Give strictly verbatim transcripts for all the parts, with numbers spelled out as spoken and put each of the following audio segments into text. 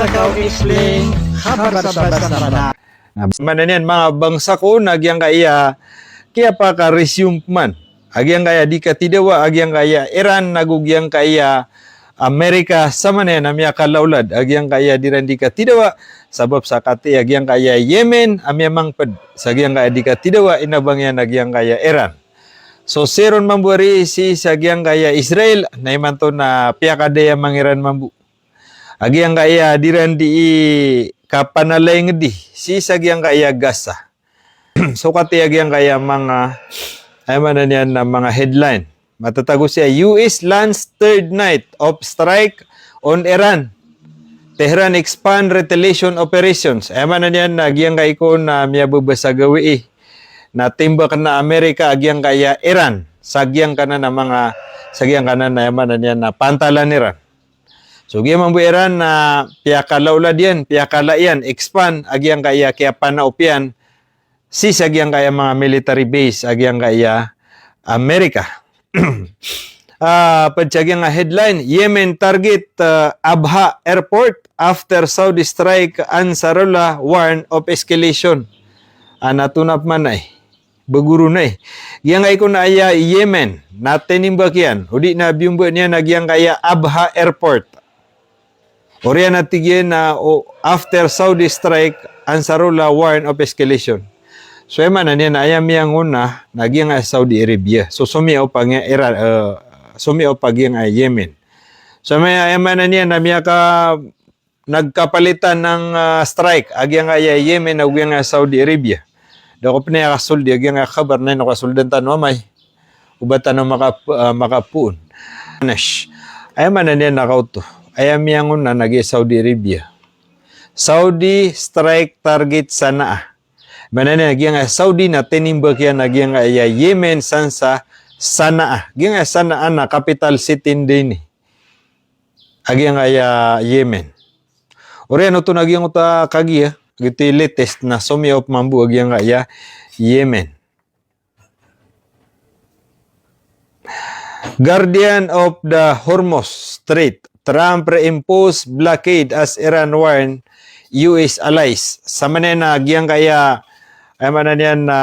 Macau Explained, khabar sa basa Mranaw. Maana niyan, manga bangsa ko, na giyangkaya kiyapaka-resume pman a giyangkaya di katidawa a giyangkaya Iran ago giyangkaya Amerika, samanan a miyakalaolad a giyangkaya di ran di katidawa, sabap sa katii a giyangkaya Yemen a miyamangpd sa giyangkaya di katidawa, inabang iyan a giyangkaya Iran. So, sii ron mambo ari sii sa giyangkaya Israel, na imanto na piyakadaya mangiran mambo a giyangkaya di ran di kapanalay ngdi sii sa giyangkaya Gaza. So, katii a giyangkaya manga, aya maana niyan na manga headline. Matatago sii a, "U S lands third night of strike on Iran. Tehran expand retaliation operations." Aya maana niyan na giyangkai ko na miyababasa gawii na timbak na Amerika a giyangkaya Iran sa giyangkanan a manga, sa giyangkanan a, aya maana niyan na pantalan iran. So, giya mambo Iran na piyakalaolad iyan, piyakala iyan, expand a giyangkaya kiyapanaop iyan sii sa giyangkaya manga military base a giyangkaya Amerika. Ah, pd sa giyangkaya headline, Yemen target, ah, Abha airport after Saudi strike, Ansarullah warn of escalation. Ana tona pman ai. Bagoro na i. Giyangkai ko na aya Yemen, na tinimbak iyan, odi na biyomba niyan a giyangkaya Abha airport. Oriyan a tig iyan a, o, after Saudi strike, Ansarullah warn of escalation. So, aya maana niyan na aya miyangon na, na giyangkaya Saudi Arabia. So, somiyaop a giyangkaya Iran, eh, somiyaop a giyangkaya Yemen. So, aya, aya maana niyan na miyaka nagkapalitan ng, ah, strike a giyangkaya Yemen ago giyangkaya Saudi Arabia. Da ko pn aya kasoldi a giyangkaya khabar na ino kasoldan tano amay. O ba tano maka-, ah, makapoon. Nash. Aya maana niyan na kaoto. Aya miyangon na na giyangkaya Saudi Arabia. Saudi strike target Sana'a. Maana niyan a giyangkaya Saudi na tinimbak iyan a giyangkaya Yemen san sa Sana'a. Giyangkaya Sana'a na capital city ndini a giyangkaya Yemen. Oriyan oto na giyangkoto a kagiya, giyoto i latest na somiyaop mambo a giyangkaya Yemen. Guardian of the Hormuz Strait, Trump reimpose blockade as Iran warn U S allies. Samanan a giyangkaya, aya maana niyan na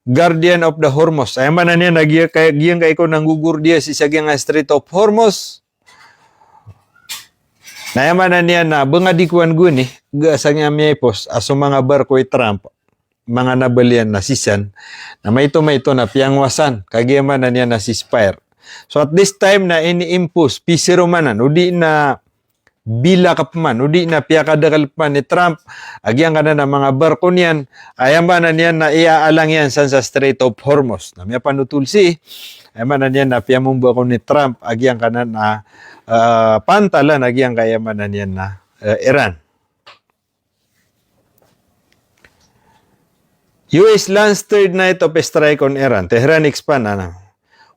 Guardian of the Hormuz. Aya maana niyan na giyangkai, giyangkai ko na nggogordiya sii sa giyangkaya Strait of Hormuz. Na aya maana niyan na bangadi kowan goni, ga sa giyangkaya miyaipos a so manga barko i Trump, manga nabal iyan na sisan, na maito-maito na piyangowasan, kagiya maana niyan na ceasefire. So at this time na ini-impose, piseromanan, odi na bilak pman, odi na piyakadakl pman i Trump a giyangkanan a manga barko niyan, aya maana niyan na iyaalang iyan san sa Strait of Hormuz. Na miyapanotol sii, aya maana niyan na piyamomba ko ni Trump a giyangkanan a, ah, pantalan a giyangkaya maana niyan na, eh, Iran. U S lands third night of strike on Iran. Tehran expand, ana.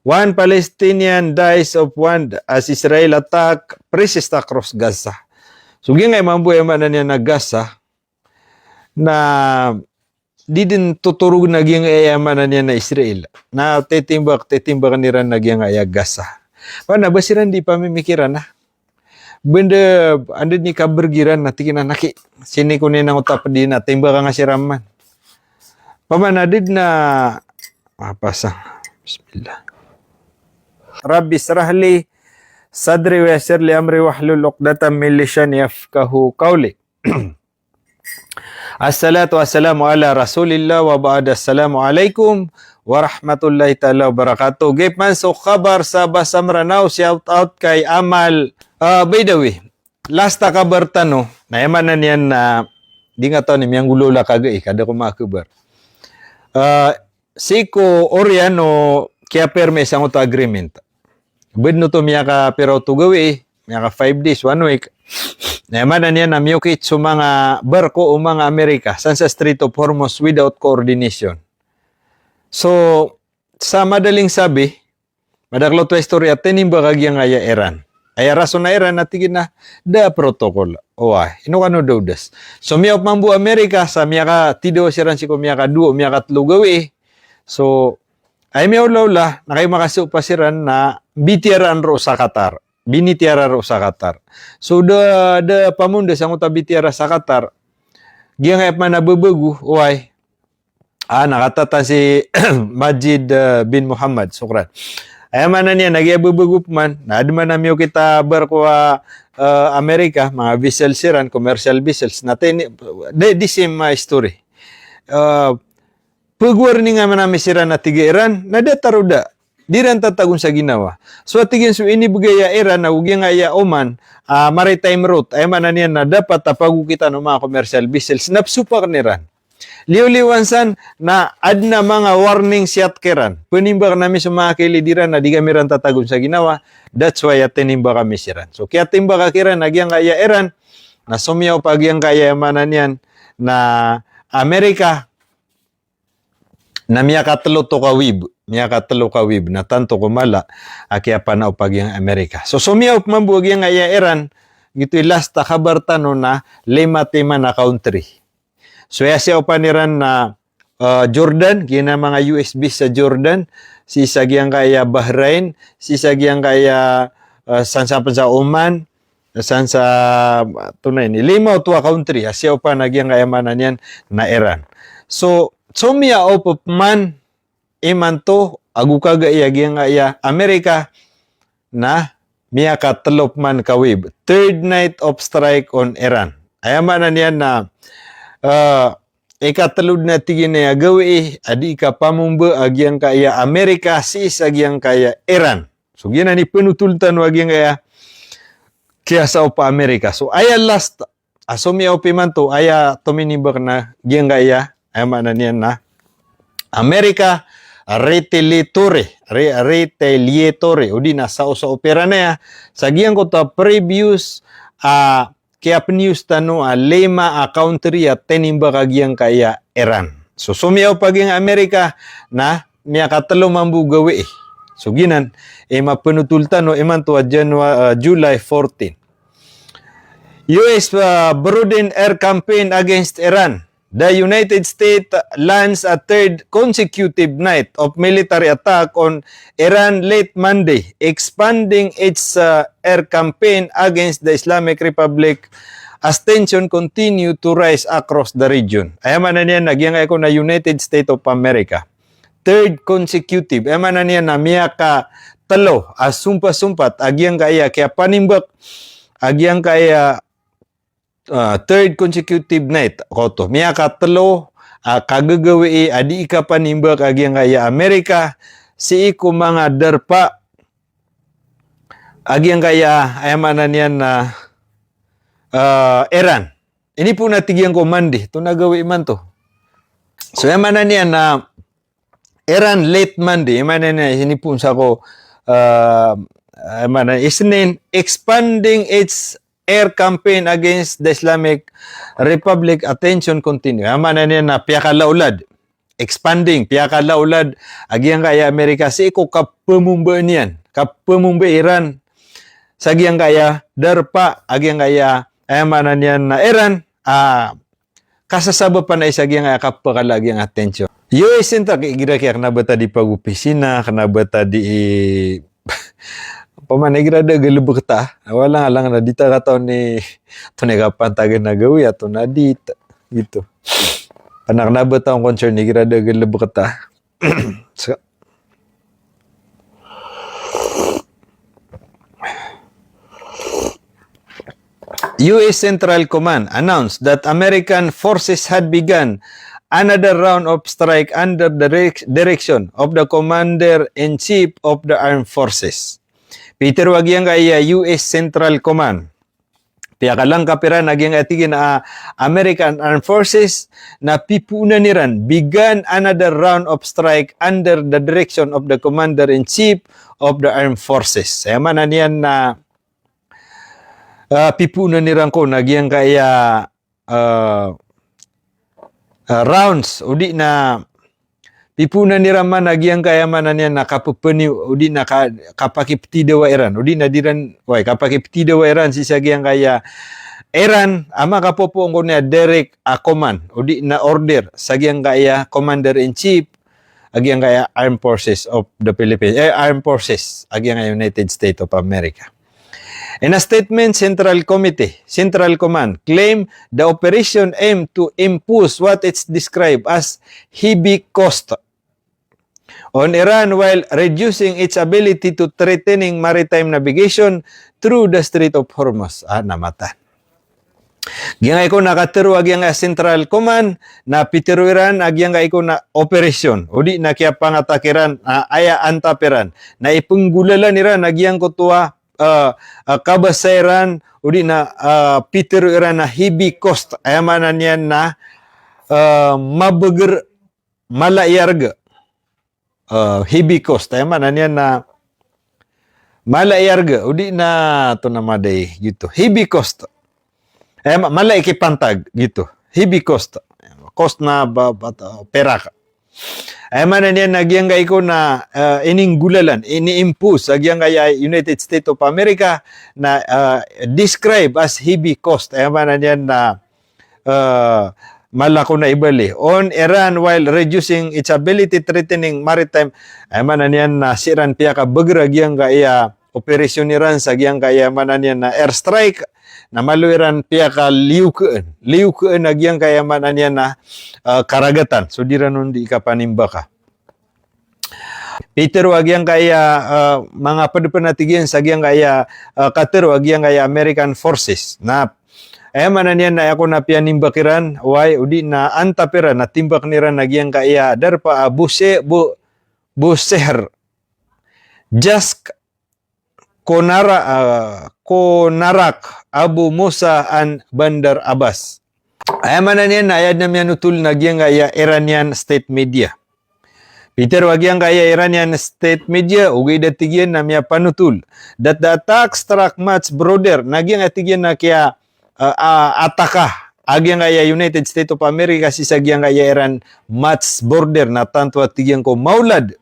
One Palestinian dies of wound as Israel attack protest across Gaza. So, giyangkai mambo aya maana niyan na Gaza, na di dn totorogn a giyangkai aya maana niyan na Israel. Na titimbak, titimbak iran a giyangkai a Gaza. Pman na ba siran di pamimikiran a ba anda, anda dn i kabrg iran na tig iran a ki, sii ko niyan angkoto a pd na timbaka nga siran man. Pman na di dn a, apa sa? Bismillah. Rabbi israh li sadri wa yassir li amri wahlul uqdatan min lisani yafqahu qawli. Assalatu wassalamu ala Rasulillah wa ba'd. Assalamu alaikum warahmatullahi taala wabarakatuh. Giya pman so khabar sa basa Mranaw, shout out kay Amal. Ah, by the way, last a khabar tano, na aya maana niyan na di nga tano miyanggolawla kagai, kada ko makhabar. Ah, sii ko oriyan o kiyapirma sangkoto a agreement. Ba dn oto miyakapira oto gawii, miyaka five days, one week. Na aya maana niyan na miyokit so manga barko o manga Amerika san sa Strait of Hormuz without coordination. So, sa madaling sabi, madakl oto a istorya, tinimbak a giyangkaya Iran. Aya rason a Iran na tig iran a da a protocol. Oway, ino kano da odas. So, miyaop mambo Amerika sa miyakatidawa siran sii ko miyakadowa, miyakatlo gawii. So, aya miyaolaola, na kagiya makasopa siran na mbitiyarai roo sa Qatar. binitiyara roo sa Qatar. So da, da pamonda sangkoto a bitiyara sa Qatar, giyangkaya pman a babago, oway. Ah, na katatan si Majid, eh, bin Muhammad, sukran. Aya maana niyan na giya babago pman, na adn man a miyaokit a barko a, eh, Amerika, manga vessels iran, commercial vessels, na teni, di, di same, ah, story. Eh, pag-warning a man ami siran a tig a Iran, na datar o da, di ran tatagon sa ginawa. So a tig iyan so inibgay a Iran ago giyangkaya Oman, ah, maritime route, aya maana niyan na dapat a pagokitan o manga commercial vessels na psopak iran. Liyo-liyo san na adn a manga warning siyat kiran. Pnimbak ami so manga kilid iran na di kami ran tatagon sa ginawa. That's why a tinimbak ami siran. So kiyatimbaka kiran a giyangkaya Iran, na somiyaop a giyangkaya maana niyan na Amerika, na miyakatlo oto ka wave, miyakatlo ka wave, na tanto ko mala a kiyapanaop a giyangkaya Amerika. So somiyaop mambo a giyangkaya Iran, giyoto i last a kabar tano na lima timan a country. So aya siyaopan iran na, ah, Jordan, giya manga U S base sa Jordan, sii sa giyangkaya Bahrain, sii sa giyangkaya, ah, san sa pn sa Oman, san sa, ah, tonaa ini, lima oto a country a siyaopan a giyangkaya maana niyan na Iran. So somiyaop pman imanto ago kagiya giyangkaya Amerika na miyakatlo pman ka wave. Third night of strike on Iran. Aya maana niyan na, eh, ikatlo dn a tig iyan a gawii a di kapamomba a giyangkaya Amerika sii sa giyangkaya Iran. So giyanan i pnotol tano a giyangkaya kiyasaop a Amerika. So aya last a somiyaop imanto, aya tominimbak na giyangkaya, aya maana niyan na Amerika retaliatory, re-, retaliatory, odi na saosaop iran aya sa giyangkoto a previous, ah, kiyapnews tano a lima a country a tinimbak a giyangkaya Iran. So somiyaop a giyangkaya Amerika na miyakatlo mambo gawii. So giyanan i mapnotol tano imanto a Janua-, ah, July fourteen. U S, uh, broaden air campaign against Iran. The United States launched a third consecutive night of military attack on Iran late Monday, expanding its, uh, air campaign against the Islamic Republic as tension continue to rise across the region. Aya maana niyan na giyangkaya kon a United States of America. Third consecutive, aya maana niyan na miyakatlo a sompat-sompat a giyangkaya kiyapanimbak a giyangkaya, ah, third consecutive night, koto. Miyakatlo a kagagawii a di kapanimbak a giyangkaya Amerika sii ko manga darpa a giyangkaya, aya maana niyan na, ah, Iran. Inipoon a tig iyan ko Monday, oto na gawii imanto. So aya maana niyan na Iran late Monday, aya maana niyan inipoon sa ko, ah, aya maana Isnin, expanding its air campaign against the Islamic Republic, a tension continue. Aya maana niyan na piyakalaolad, expanding, piyakalaolad a giyangkaya Amerika sii ko kapamomba niyan, kapamomba Iran sa giyangkaya darpa a giyangkaya, aya maana niyan na Iran, ah, kasasabapan a isa giyangkaya kapakala a giyangkaya tension. U S Central, igira kiya kna ba ta di pagopisina, kna ba ta di i-, opama na igira da galbk ta, walang-alang na di ta katawan i, oto na i kapantagan a gawii, oto na di ta, giyoto. Kna, kna ba ta on concern igira da galbk ta. Ska-, U S Central Command announced that American forces had begun another round of strike under the direc-, direction of the Commander-in-Chief of the Armed Forces. Pitharo a giyangkaya U S Central Command, piyakalangkap iran a giyangkaya tig iyan a American Armed Forces na pipoonan iran, began another round of strike under the direction of the Commander-in-Chief of the Armed Forces. Aya maana niyan na, ah, pipoonan iran kon a giyangkaya, ah, ah, rounds, odi na pipoonan iran man a giyangkaya maana niyan na kapepeni, odi na ka-, kapakiptidawa iran, odi na di ran, way, kapakiptidawa iran sii sa giyangkaya Iran, a makapopoon kon a direct a command, odi na order sa giyangkaya Commander-in-Chief a giyangkaya Armed Forces of the Philippines, eh, Armed Forces a giyangkaya United States of America. In a statement, Central Committee, Central Command claim the operation aim to impose what it's described as heavy cost on Iran while reducing its ability to threatening maritime navigation through the Strait of Hormuz. Ah, na matan. Giyangkai ko na katero a giyangkai a Central Command, na pitero iran a giyangkai ko na operation, odi na kiyapangatak iran, na aya antap iran, na ipenggolalan iran a giyangkoto a, eh, eh, kabasa iran, odi na, eh, pitero iran a heavy cost, aya maana niyan na, eh, mabeger, mala i arga. Eh, heavy cost, aya maana niyan na mala i arga, odi na, antonaa man i gioto, heavy cost. Aya ma-, mala i kipantag gioto, heavy cost. Cost na ba, ba, perak. Aya maana niyan na giyangkai ko na, eh, ininggolalan, ini-impose a giyangkai a United States of America na, eh, describe as heavy cost. Aya maana niyan na, eh, mala ko na ibali. On Iran while reducing its ability threatening maritime. Aya maana niyan na sii ran piyakabeger a giyangkai a operation iran sa giyangkai a, aya maana niyan na airstrike, na malo iran piyakaliyokeen. Liyokeen a giyangkai a, aya maana niyan na, eh, karagatan. So di ran on di kapanimbaka. Pitero a giyangkai a, eh, manga ped pen a tig iyan sa giyangkai a, eh, katero a giyangkai a American forces. Na, aya maana niyan na aya ko na piyanimbak iran, oway, odi na antap iran, na timbak iran a giyangkai a darpa a Buse-, Bu-, Busehr, Jask, Konara-, ah, Konarak, Abu Musa, and Bandar Abbas. Aya maana niyan na aya den a miyanotol na giyangkai a Iranian state media. Pitero a giyangkai a Iranian state media, ogaid a tig iyan na miyapanotol that the attack struck much broader, na giyangkai a tig iyan na kiya, ah, ah, ataka a giyangkai a United States of America sii sa giyangkai a Iran much broader, na tanto a tig iyan ko maolad.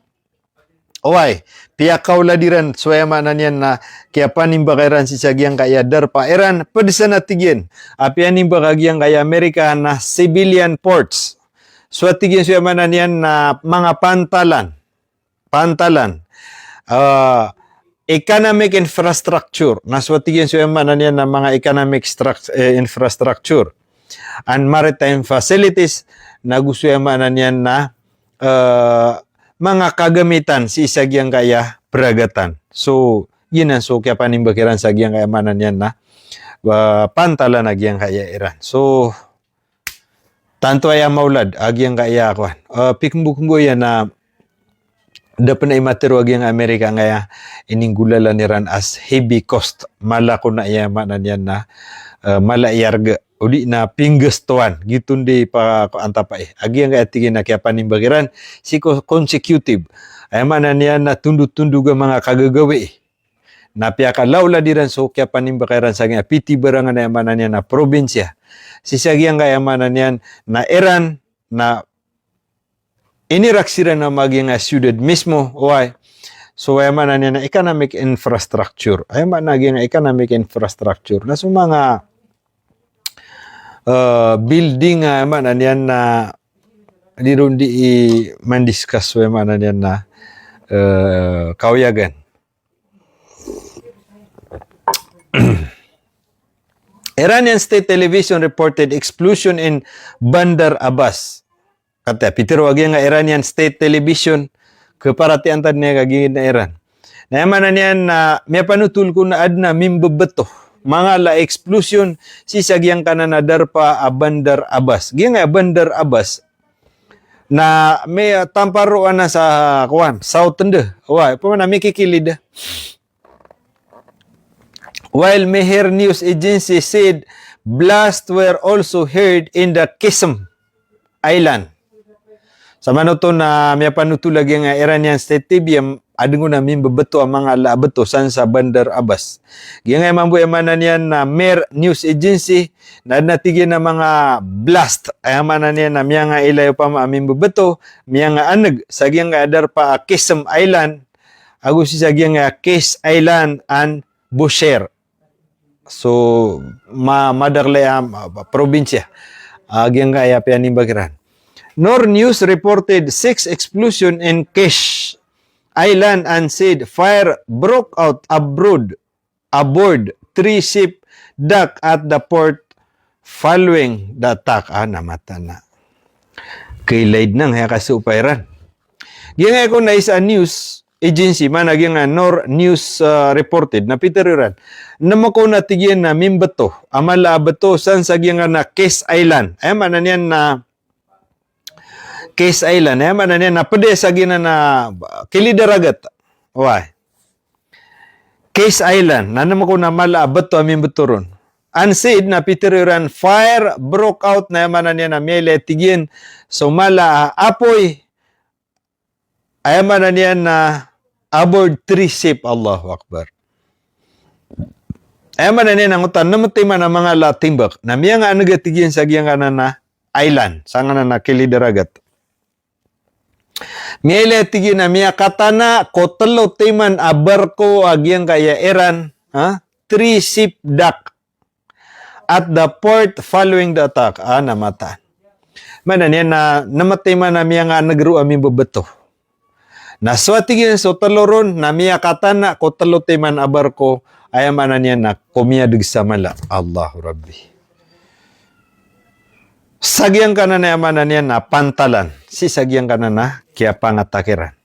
Oway, piyakaolad iran, so aya maana niyan na kiyapanimbaka iran sii sa giyangkai a darpa iran, ped san a tig iyan a piyanimbaka giyangkai a Amerika na civilian ports. So a tig iyan, so aya maana niyan na manga pantalan. Pantalan. Ah, economic infrastructure. Na so a tig iyan, so aya maana niyan na manga economic struct-, eh, infrastructure and maritime facilities, na go so aya maana niyan na, eh, manga kagamitan sii sa giyangkai a peragatan. So, giyanan so kiyapanimbaka iran sa giyangkai a, aya maana niyan na, eh, pantalan a giyangkai a Iran. So, tanto aya maolad a giyangkai a kowan. Eh, pikembo-kembo iyan na da pen a imatero a giyangkai a Amerika angkaya ininggolalan iran as heavy cost. Mala ko na, aya maana niyan na, eh, mala i arga. Odi na pinggastoan, giyoto den i pa ko antapai. A giyangkai a tig iyan a kiyapanimbaka iran sii ko consecutive. Aya maana niyan na tondotondog a manga kagagawii. Na piyakalaolad iran so kiyapanimbaka iran sa giyangkai a pitibarangan, aya maana niyan na probinsya. Sii sa giyangkai, aya maana niyan na Iran, na inirak siran a magiyangkai a siyudad mismo, oway. So, aya maana niyan na economic infrastructure. Aya maana giyangkai a economic infrastructure na so manga, eh, building, aya maana niyan na di ron di i-discuss, aya maana niyan na, eh, kawiyagan. Iranian state television reported explosion in Bandar Abbas. Katii a pitero a giyangkai a Iranian state television, keparatiyaya tano a giya Iran. Na aya maana niyan na miyapanotol ko na aden a mimbebeto, manga ala a explosion sii sa giyangkanan a darpa a Bandar Abbas. Giyangkai a Bandar Abbas na miyatampar roo anan sa kowan, South India. Oway, opama na mikikilid. While Mehr News Agency said blasts were also heard in the Qeshm Island. Samanoto na miyapanotol a giyangkai a Iranian state T V a aden on a mimbebeto a manga ala a beto san sa Bandar Abbas. Giyangkai mambo, aya maana niyan na Mehr News Agency, na aden a tig iyan a manga blast, aya maana niyan na miyangailay opama a mimbebeto, miyangaaneg sa giyangkai a darpa a Qeshm Island, ago sii sa giyangkai a Qeshm Island and Bushehr. So, ma-, madakel a, ah, probinsya a giyangkai a piyanimbaka iran. Nour News reported six explosion in Qeshm Island and said fire broke out abroad, aboard three ship dock at the port following the attack. Ah, na mataan a. Kailaid nang haya kaso pa Iran. Giyangkaya ko na isa news agency, maana giyangkaya Nour News, ah, reported, na pitharo iran. Na mako na tig iyan na mimbeto a mala a beto san sa giyangkaya na Kish Island. Aya maana niyan na Kish Island. Aya maana niyan na ped sa giyangkaya na kilid a ragat. Wai. Kish Island. Na mako na mala a beto a mimbeto ron. And said, na pitharo iran, fire broke out, na aya maana niyan na miyailay, tig iyan, so mala a apoy, aya maana niyan na aboard three ship. Allahu Akbar. Aya maana niyan na ngoto a nem timan a manga la timbak. Na miyanganeg a tig iyan sa giyangkanan a island, sangkanan a kilid a ragat. Miyailay a tig iyan a miyakatana ko telo timan a barko a giyangkaya Iran, ha? Three ship dock at the port following the attack. Ah, na mataan. Maana niyan na nem timan a miyanganeg roo a mimbebeto. Na so a tig iyan so telo ron na miyakatana ko telo timan a barko, aya maana niyan na komiyadeg sa mala. Allahu Rabbi. Sa giyangkanan a aya maana niyan na pantalan. Sii sa giyangkanan a kiyapangatak iran.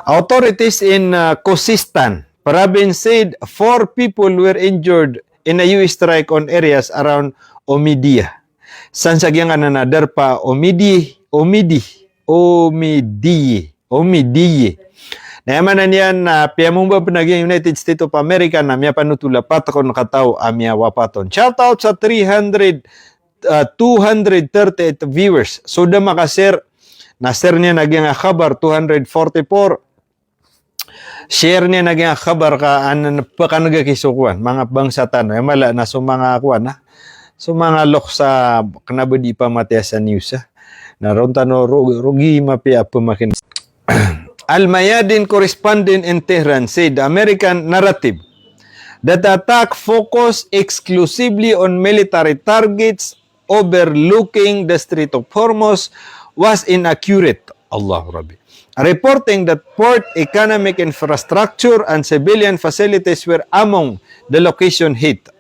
Authorities in, uh, Khuzestan province said four people were injured in a U S strike on areas around Omidiya. San sa giyangkanan a darpa Omidi, Omidi, Omidi, Omidi. Na aya maana niyan na piyamomba pen a giyangkaya United States of America na miyapanotol a pat kon kataw a miyawapat on. Shout out sa three hundred, uh, two hundred thirty-eight viewers. So da maka-share, na share niyan a giyangkaya khabar, two hundred forty-four. Share niyan a giyangkaya khabar ka an pekanega ki so kowan, manga bangsa tano. Aya mala na so manga kowan, ah. So manga loks a kena ba di pamatiya sa news, ah. Na ron tano ro-, rogi mapiya a pemakin. Al Mayadin correspondent in Tehran said the American narrative that the attack focused exclusively on military targets overlooking the Strait of Hormuz was inaccurate. Allahu Rabbi. Reporting that port, economic infrastructure, and civilian facilities were among the location hit.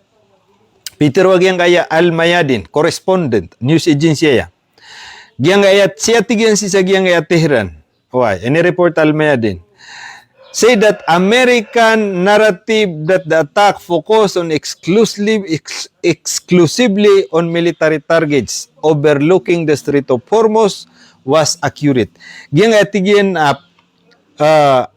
Pitharo a giyangkaya Al Mayadin, correspondent, news agency aya. Giyangkaya, sii a tig iyan sii sa giyangkaya Tehran. Wai, ini report Al Mayadin. Say that American narrative that the attack focused on exclusively, ex-, exclusively on military targets overlooking the Strait of Hormuz was accurate. Giyangkaya tig iyan a, ah,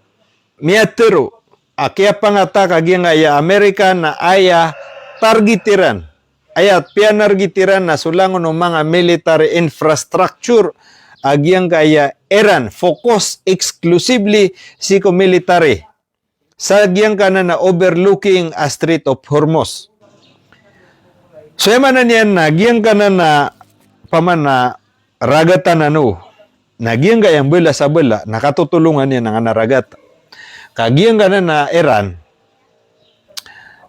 miyatharo a kiyapangatak a giyangkaya Amerika na aya target iran, aya piyanarget iran na so langon o manga military infrastructure a giyangkaya Iran, focus exclusively sii ko military. Sa giyangkanan a overlooking a Strait of Hormuz. So aya maana niyan na giyangkanan a pamana ragatan ano. Na giyangkaya mbala sa bala, na katotolongan iyan angkanan a ragat. Ka giyangkanan a Iran,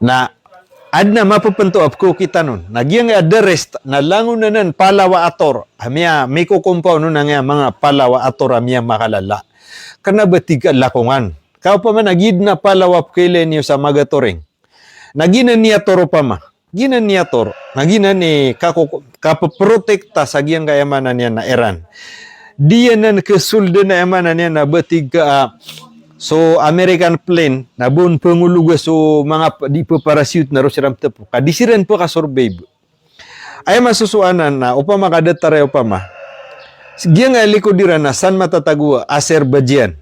na aden a mapepento a pekokitanon. Na giyangkaya the rest, na langon anan palawa ator. A miya, mikokompaw non angkaya manga palawa ator a miyamakalala. Kena ba tig ka lakongan. Ka opama na giya den a palawa a pekailay niyo sa magatoring. Na giyanan i ator opama. Giyanan i ator. Na giyanan i kako-, kapeprotekta sa giyangkaya maana niyan na Iran. Di anan kesoldan a aya maana niyan na ba tig ka, ah, so American plane, na ba on pengologa so manga p-, di peparachute na roo siran petepok. Ka di siran pekasurvive. Aya masosoanan na opama ka datar aya opama. Giyangkaya likod iran na san matatago a Azerbaijan.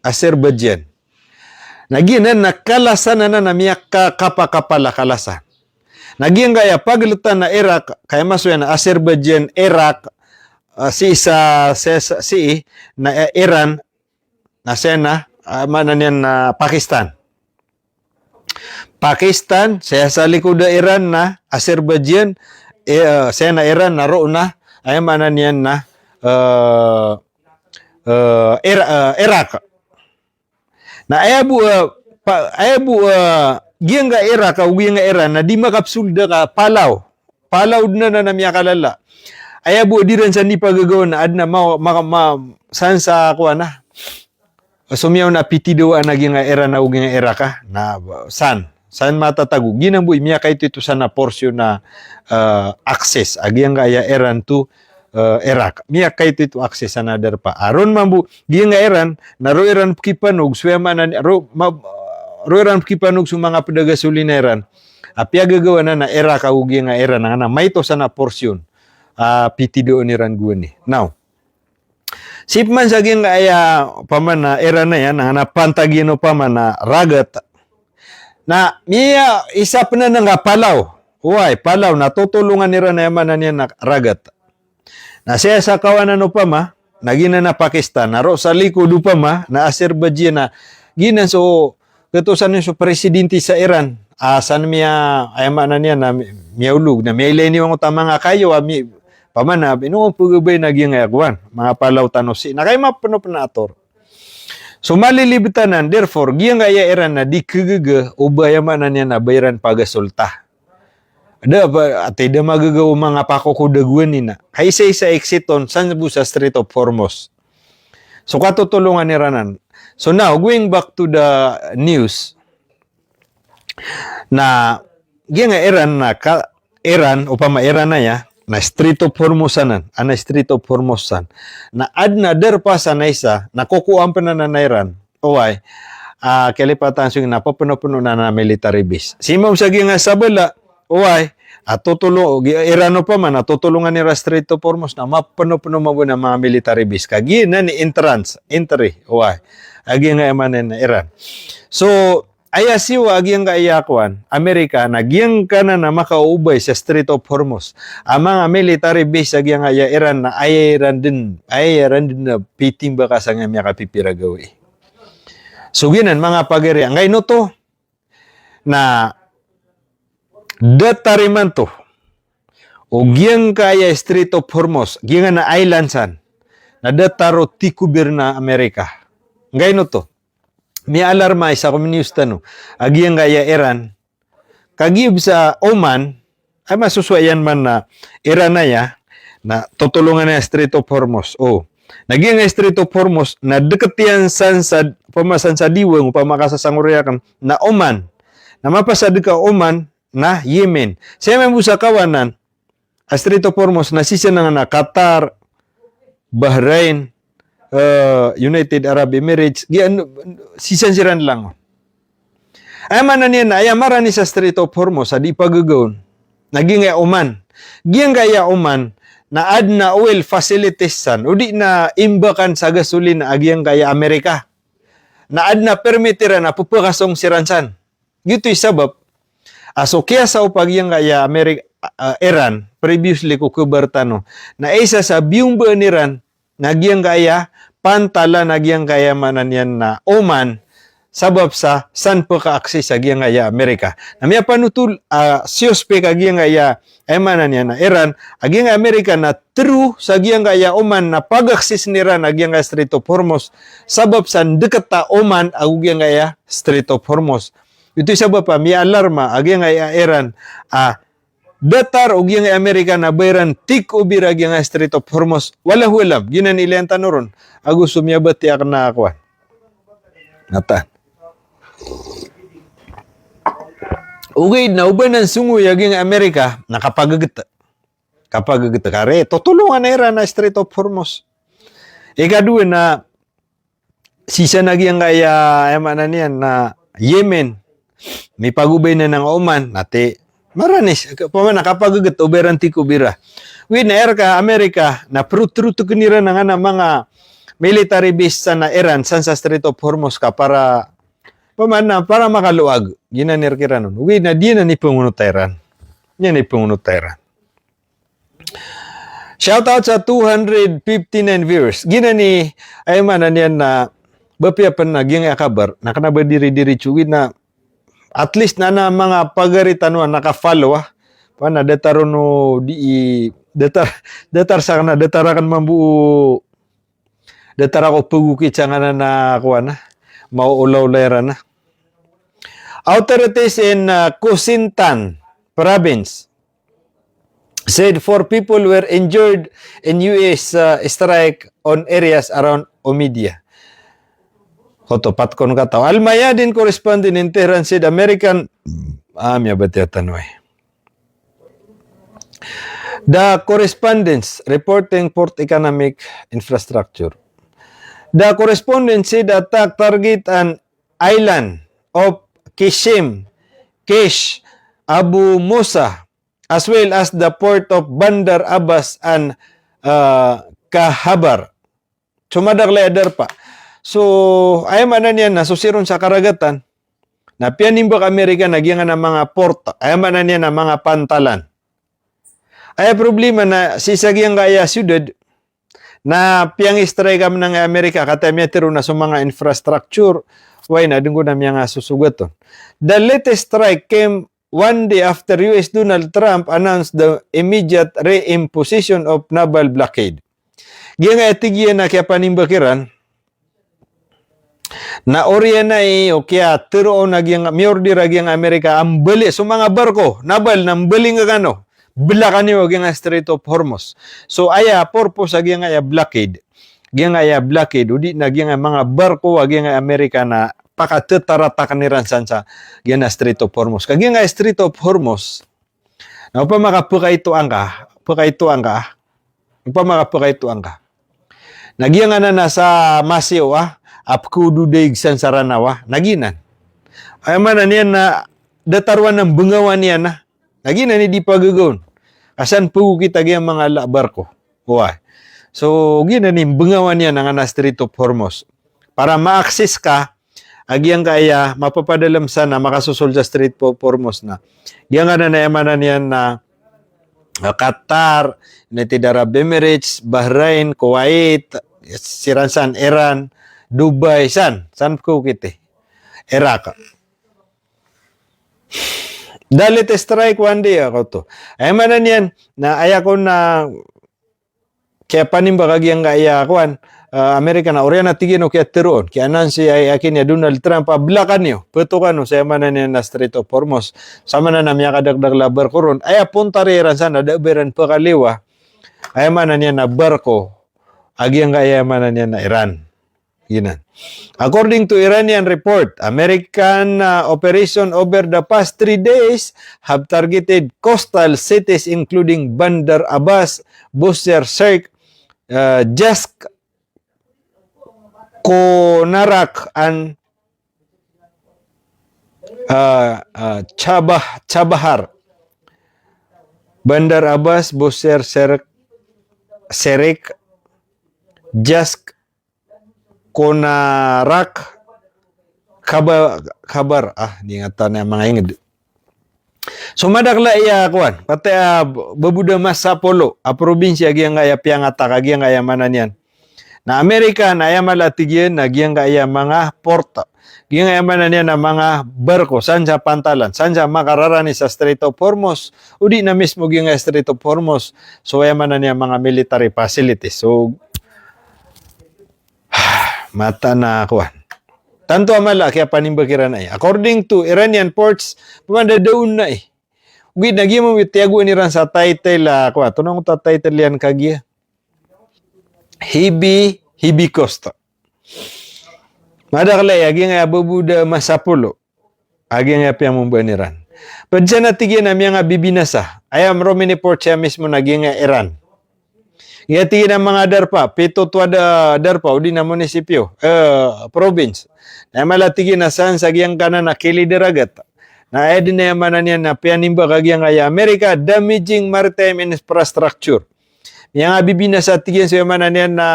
Azerbaijan. Na giyanan na kalasan anan a miyakakapakapal a kalasan. Na giyangkaya pageletan a Iraq, ka aya masoya na Azerbaijan, Iraq, ah, sii sa, sa, sa, sii, na, eh, Iran, na saya na, ah, maana niyan na Pakistan. Pakistan, saya sa likod a Iran na Azerbaijan, eh, ah, saya na Iran na roo na, aya maana niyan na, eh, eh, Ira-, eh, Iraq. Na aya bo, eh, pa-, aya bo, eh, giyangkaya Iraq, ago giyangkaya Iran, na di makapesolda ka palaw. Palaw den anan a miyakalala. Aya bo di ran san di pagagawan, aden a ma-, ma-, ma-, san sa kowan a. So miyaona pitidawaan a giyangkaya Iran ago giyangkaya Iraq a. Na, san. San matatago, giyanan bo i miyakaitoito san a portion na, eh, access a giyangkaya Iran to, eh, Iraq. Miyakaitoito access san a darpa. Aron mambo giyangkaya Iran, na roo iran pkipanog so, aya maana niyan, roo, ma-, roo iran pkipanog so manga pd a gasolina iran. Apiya gagawa anan a Iraq ago giyangkaya Iran, na maito san a portion a pithidaon iran gowani. Now, sii pman sa giyangkaya opama na Iran aya, na pantag iyan opama na ragat. Na miya isa pn anan a Palaw. Oway, Palaw, na totolongan iran, aya maana niyan na ragat. Na sii sa kawanan opama, na giyanan a Pakistan, na roo sa likod opama, na Azerbaijan, na giyanan so, katosan iyan so presidente sa Iran, a san miya, aya maana niyan na mi-, miyaolog, na miyailay niyo angkoto a manga kayo, a mi-, opama na, ino pagabay na giyangkaya kowan, manga Palaw tano sii, na kagiya mapnopn a ator. So malilibet anan, therefore, giyangkaya Iran na di khagaga o ba, aya maana niyan na ba iran pagasolta. Da ba, ati da magaga o manga pakokoda gowani na. Kaisa-isa exit on, san bo sa Strait of Hormuz. So katotolongan iran anan. So now, going back to the news, na giyangkaya Iran na ka, Iran, opama Iran aya, na Strait of Hormuz anan, anan Strait of Hormuz san. Na adn a darpa san a isa, na kokowan pn anan a Iran. Oway, ah, kalipatan so giyanan na ppnopno anan a military base. Sii mambo sa giyangkaya sabala, oway, a totolo-, gi-, Iran opama na totolongan iran a Strait of Hormuz, na mapnopno mambo anan a manga military base. Ka giyanan i entrance, entry, oway. A giyangkaya maana niyan na Iran. So, aya siyowa a giyangkaya kowan, Amerika, na giyangkanan a makaoobay sa Strait of Hormuz a manga military base a giyangkaya Iran na aya iran dn, aya iran dn a pitimbaka sangkaya miyakapipira gawii. So giyanan manga pagari, angkaino oto na datar imanto o giyangkaya Strait of Hormuz, giyangkanan a island san, na datar o tikobir na Amerika. Angkaino oto? Miya-alarma isa ko minius tano a giyangkaya Iran. Kagiya bs a Oman, aya masosowa iyan man na Iran aya, na totolongan iyan a Strait of Hormuz. O. Na giyangkaya Strait of Hormuz, na dkt iyan san sa, opama san sa diwang, opama ka sa sangori akn, na Oman. Na mapasad ka Oman, na Yemen. Sii mambo sa kawanan, a Strait of Hormuz, na sii san anan a Qatar, Bahrain, eh, United Arab Emirates, giya, sii san siran langon. Aya maana niyan na aya maranis a Strait of Hormuz a di pagagaon na giyangkaya Oman. Giyangkaya Oman na adn a oil facilities san, odi na imbakan sa gasolina a giyangkaya Amerika. Na adn a permit iran a ppakasong siran san. Giyoto i sabap a so kiyasaopa giyangkaya Ameri-, ah, Iran, previously ko khabar tano, na isa sa biyombaan iran na giyangkaya pantalan a giyangkaya maana niyan na Oman, sabap sa san pka-access a giyangkaya Amerika. Na miyapanotol a, ah, siyospek a giyangkaya, aya maana niyan na Iran, a giyangkaya Amerika na through sa giyangkaya Oman na pag-access iran a giyangkaya Strait of Hormuz, sabap sa ndkt a Oman ago giyangkaya Strait of Hormuz. Giyoto i sabap a miya-alarma a giyangkaya Iran a datar o giyangkaya Amerika na ba iran take over a giyangkaya Strait of Hormuz. Wallahu alam, giyanan i ilayan tano ron. Ago so miyabatiya akn a kowan. Nata. Ogaid na o ba nan songowi a giyangkaya Amerika na kapaggt. Kapaggt ka re, totolongan iran a Strait of Hormuz. Ikadowa na sii san a giyangkaya, aya maana niyan na Yemen. Mipagobay nan a Oman, na ti maranis, opama na kapaggt o ba iran take over a. Ogaid na aya rka Amerika, na protrutkn iran anan a manga military base san a Iran san sa Strait of Hormuz ka para, opama na para makaloag. Giyanan i rk iran on. Ogaid na di anan ipangonota iran. Di anan ipangonota iran. Shout out sa two hundred fifty-nine viewers. Giyanan i, aya maana niyan na, ba piya pn a giyangkaya kabar na kna ba diri-diritso, ogaid na at least na, na manga pagari tano a naka-follow a. Opama na datar on o di i, datar, datar sakn a, datar akn mambo o datar ako pagokit sangkanan a kowan a, maoolaola iran a. Authorities in, uh, Kusintan province said four people were injured in U S, uh, strike on areas around Omidia. Koto, pat kon kataw. Al-Mayadeen, correspondent in Tehran, said American, ah, miyabatiya tano ay. The correspondents reporting port economic infrastructure. The correspondent said attack target an island of Qeshm, Qeshm, Abu Musa, as well as the port of Bandar Abbas and, uh, Khabar. So madakl a darpa. So, aya maana niyan na so siron sa karagatan na piyanimbak Amerika na giyangkanan a manga port, aya maana niyan na manga pantalan. Aya problema na sii sa giyangkaya siyudad na piyang-strike anan a Amerika, katii a miyatharo na so manga infrastructure, oway na dn ko na miyangasosogat on. The latest strike came one day after U S Donald Trump announced the immediate reimposition of naval blockade. Giyangkaya tig iyan a kiyapanimbak iran na oriyan ai, o kiyatharo on a giyangka, miyorder a giyangka Amerika a mbali so manga barko, naval, na mbali ngka kano, black-an iyo a giyangka Strait of Hormuz. So aya purpose a giyangkaya blockade, giyangkaya blockade, odi na giyangkaya manga barko a giyangkaya Amerika na pakathataratakn iran san sa giyangkaya Strait of Hormuz. Ka giyangkaya Strait of Hormuz, na opama ka pkaitoa ngka, pkaitoa ngka, opama ka pkaitoa ngka na giyangkanan a sa masiyo a, a pkhaododaig san sa Ranaw a, na giyanan. Aya maana niyan na datar o anan mbngawan iyan a, na giyanan i di pagagaw on. Ka san pkhokit a giyangka manga ala a barko. Oway. So, giyanan i mbngawan iyan angkanan a Strait of Hormuz. Para ma-access ka a giyangkaya mapapadalm san a makasosolda sa Strait of Hormuz na giyangkanan a aya maana niyan na, ah, Qatar, United Arab Emirates, Bahrain, Kuwait, siran san, Iran, Dubai, san, san pkhokit i, Iraq. The latest strike one day, ah, koto. Aya maana niyan na aya kon a kiyapanimbak a giyangkaya kowan, ah, Amerika na oriyan a tig iyan o kiyatharo on, kiya-announce i, aya kin, iya Donald Trump a black-an iyo, pthokan iyo sa aya maana niyan na Strait of Hormuz. Sa maana na miyakadakdakl a barko ron, aya pontar iran san na da a ba iran pkhaliyowa, aya maana niyan na barko a giyangkaya, aya maana niyan na Iran. Giyanan. According to Iranian report, American, uh, operation over the past three days have targeted coastal cities including Bandar Abbas, Bushehr Sheikh, uh, Jask, Konarak, and, uh, uh, Chabah-, Chabahar. Bandar Abbas, Bushehr Sheikh, Sherik, Jask, Konarak, Khaba-, Khabar, ah, di ngka tano manga ingd. So madakl a iya kowan, pati a Babod a Masapolo a probinsya a giyangkaya piyang-attack a giyangkaya maana niyan na Amerika na aya mala a tig iyan na giyangkaya manga port, giyangkaya maana niyan na manga barko, san sa pantalan, san sa makararani sa Strait of Hormuz, odi na mismo giyangkaya Strait of Hormuz, so aya maana niyan manga military facilities. So, mataan a kowan. Tanto a mala a kiyapanimbak iran ai. According to Iranian ports, pman da daon na i. Ogaid na giya mambo i tiyagoan iran sa title a kowan. Tonaa oto a title iyan kagiya? Hibi, Hibi Coast. Madakl a iya giyangkaya Babod a Masapolo a giyangkaya piyamomboan iran. Pd san a tig iyan a miyangabibinasa. Aya mromini port saya mismo na giyangkaya Iran. Giya tig iyan a manga darpa, pito oto a da-, darpa, odi na munisipyo, eh, province. Na aya mala a tig iyan a san sa giyangkanan a kilid a ragat. Na aya dn aya maana niyan na piyanimbak a giyangkaya Amerika, damaging maritime infrastructure. Miyangabibinasa tig iyan so aya maana niyan na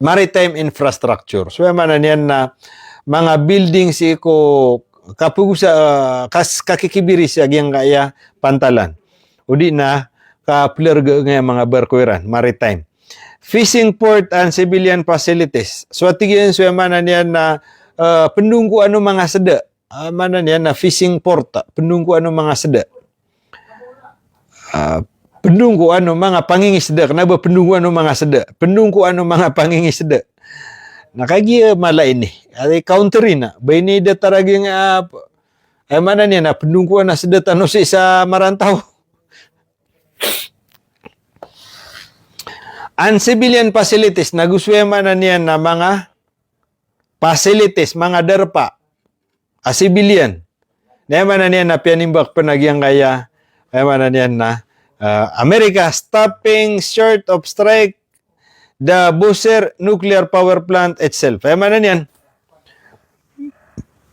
maritime infrastructure. So aya maana niyan na manga building sii ko kapagosa, ah, kas-, kakikibiri sa giyangkaya pantalan. Odi na kaplarga angkaya manga barko iran, maritime. Fishing port and civilian facilities. So a tig iyan so aya maana niyan na, ah, pndongkoan o manga sda. Ah, maana niyan na fishing port, pndongkoan o manga sda. Ah, pndongkoan o manga pangingisda, kna ba pndongkoan o manga sda. Pndongkoan o manga pangingisda. Na kagiya mala ini, aya country na, ba ini datar a giyangka, ah, aya maana niyan na pndongkoan a sda tano sii sa marantaw. And civilian facilities, nago so aya maana niyan na manga facilities, manga darpa a civilian. Na aya maana niyan na piyanimbak pn a giyangkaya, aya maana niyan na, ah, America, stopping short of strike the Bushehr nuclear power plant itself. Aya maana niyan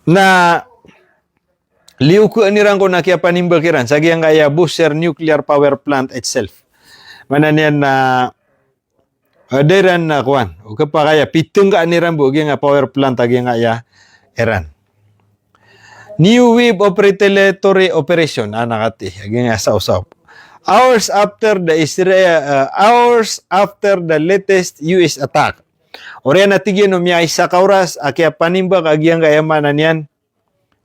na liyoka niran kon a kiyapanimbak iran sa giyangkaya Bushehr nuclear power plant itself. Maana niyan na, ah, da iran na kowan, o kapakay a pitngkaan iran bo giyangkaya power plant a giyangkaya Iran. New wave of retaliatory operation, ah, na katii a giyangkaya saosaop. Hours after the Israel, ah, hours after the latest U S attack. Oriyan a tig iyan o miyaisa ka oras a kiyapanimbak a giyangkaya maana niyan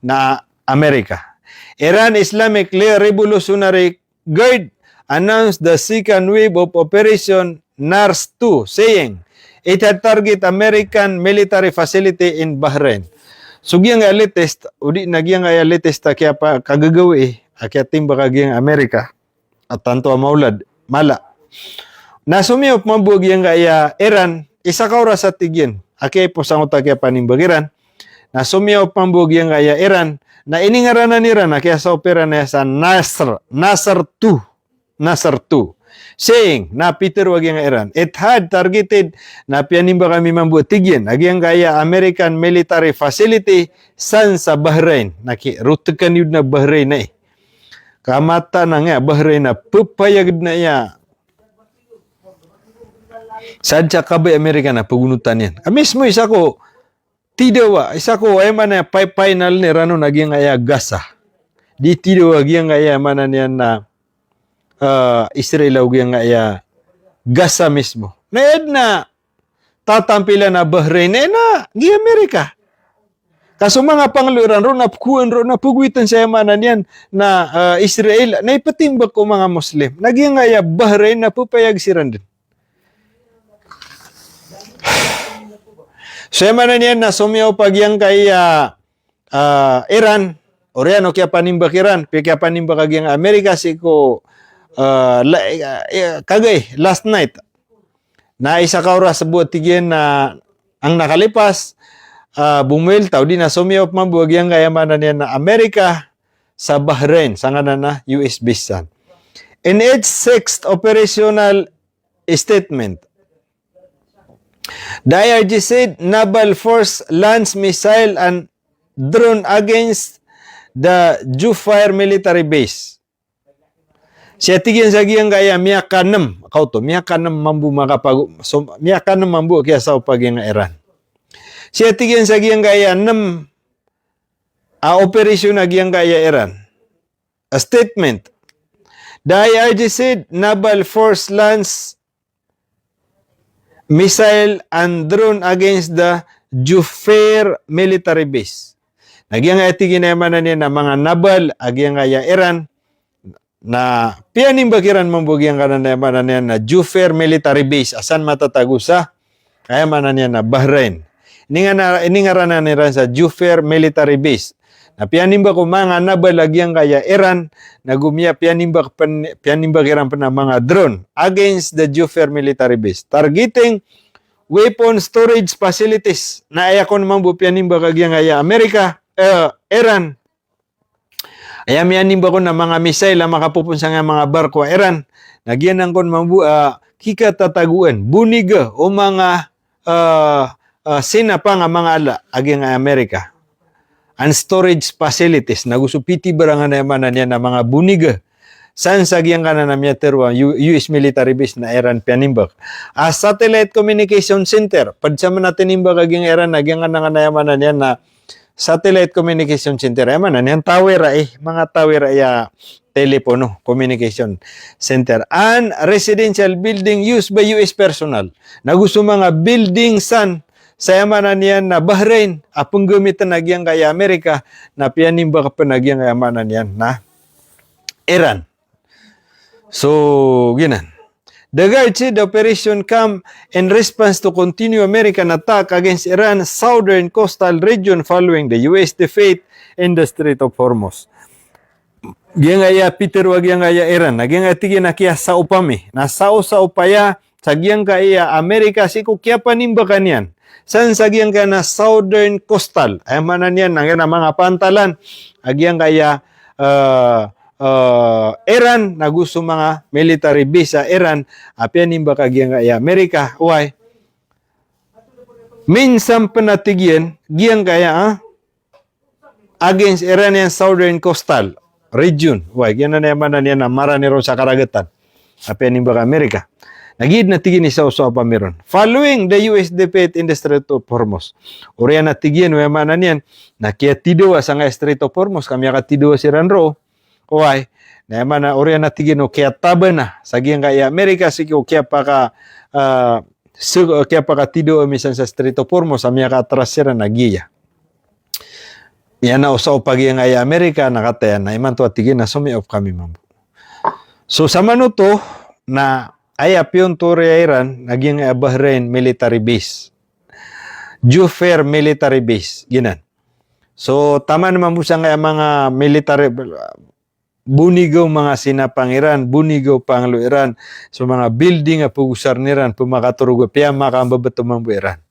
na Amerika. Iran Islamic Le-, Revolutionary Guard announced the second wave of Operation Nars two, saying it had target American military facility in Bahrain. So giyangkaya latest, odi na giyangkaya latest a kiyapa-, kagagawii a kiyatimbak a giyangkaya Amerika a tanto a maolad, mala. Na somiyaop mambo a giyangkaya Iran, isa ka oras a tig iyan a kiyaiposangota a kiyapanimbak iran. Na somiyaop mambo a giyangkaya Iran, na iningaranan iran a kiyasaop iran aya sa Nasr, Nasr two, Nasr two. Saying, na pitharo a giyangkaya Iran, it had targeted, na piyanimbak ami mambo a tig iyan a giyangkaya American military facility san sa Bahrain. Na ki, rotkan iyo dn a Bahrain ai. Ka mataan a nga Bahrain na pphayag dn aya sadn sa kabaya Amerika na pagonotan iyan. Ka mismo isa ko tidawa, isa ko aya maana niyan pipeline iran on a giyangkaya Gaza. Di tidawa a giyangkaya maana niyan na, ah, Israel ago giyangkaya Gaza mismo. Na aya dn a tatampilan a Bahrain, aya na giya Amerika. Ka so manga panglo iran roo na pkowaan, roo na pgowitn sa aya maana niyan na, ah, Israel, na iptimbak o manga Muslim. Na giyangkaya Bahrain na pphayag siran dn. So aya maana niyan na somiyaop a giyangkaya, ah, Iran, oriyan o kiyapanimbak iran, pkiyapanimbak a giyangkaya Amerika sii ko, ah, la-, eh, kagay, last night. Na isa ka oras bo a tig iyan na ang nakalipas, ah, bomoyelta odi na somiyaop mambo a giyangkaya maana niyan na Amerika sa Bahrain, sangkanan a U S base san. In its sixth operational statement, the I R G said naval force launched missile and drone against the Jubair military base. Sii a tig iyan sa giyangkaya miyakanm, kaoto, miyakanm mambo makapago-, so, miyakanm mambo a kiyasaop a giyangkaya Iran. Sii a tig iyan sa giyangkaya nm a operasyon a giyangkaya Iran. A statement. The I R G said naval force launched missile and drone against the Jubair military base. Na giyangkaya tig iyan aya maana niyan na manga naval a giyangkaya Iran, na piyanimbak iran mambo giyangkanan aya maana niyan na Jubair military base a san matatago sa aya maana niyan na Bahrain. Iningana-, iningaranan iran sa Jubair military base. Na piyanimbak o manga naval a giyangkaya Iran, na go miya piyanimbak pn, piyanimbak iran pn a manga drone against the Jubair military base, targeting weapon storage facilities. Na aya kon mambo piyanimbak a giyangkaya Amerika, eh, Iran. Aya miyanimbak on na manga missile a makapopoon sangkaya manga barko a Iran. Na giyanan kon mambo, ah, kikatatagoan, boniga o manga, ah, ah, sinapang a manga ala a giyangkaya Amerika. And storage facilities, na go so pitibarangan aya maana niyan na manga boniga san sa giyangkanan a miyatharo a U-, U S military base na Iran piyanimbak. A satellite communication center, pd sa man a tinimbak a giyangkaya Iran na giyangkanan aya maana niyan na satellite communication center, aya maana niyan tower ai, manga tower ai a telepono, communication center. And residential building used by U S personnel. Na go so manga building san sa aya maana niyan na Bahrain a pnggamitn a giyangkaya Amerika, na piyanimbak pn a giyangkaya maana niyan na Iran. So, giyanan. The Guard said the operation come in response to continued American attack against Iran's southern coastal region following the U S defeat in the Strait of Hormuz. Giyangkaya pitharo a giyangkaya Iran, na giyangkaya tig iyan a kiyasaop ami, na saosaop aya sa giyangkaya Amerika sii ko kiyapanimbaka niyan San sa giyangkaya na southern coastal. Aya maana niyan na giyangkaya manga pantalan a giyangkaya, eh, eh, Iran, nago so manga military base a Iran, apiya inimbaka giyangkaya Amerika, oway. Minsan pn a tig iyan, giyangkaya, ah, against Iranian southern coastal region. Oway, giyanan aya maana niyan na marani ron sa karagatan. Apiya inimbaka Amerika. Na giya na tig iyan i saosaop ami ron. Following the U S defeat in the Strait of Hormuz. Oriyan a tig iyan, oway, maana niyan na kiyatidawa sangkaya Strait of Hormuz, ka miyakatidawa siran roo. Oway, na aya maana oriyan a tig iyan o kiyatabana sa giyangkaya Amerika sii ko kiyapaka, ah, sii ko kiyapakatidawa misan sa Strait of Hormuz, a miyakaatras siran na giya. Aya na o saop a giyangkaya Amerika na kataya na imanto a tig iyan na somiop kami mambo. So samanoto na aya piyonto oriya Iran na giyangkaya Bahrain military base. Jubail military base, giyanan. So taman mambo sangkaya manga military, bonigaw manga sinapang iran, bonigaw panglo iran, so manga building a pagosarn iran, pmakatorog, apiya makaambabato mambo iran.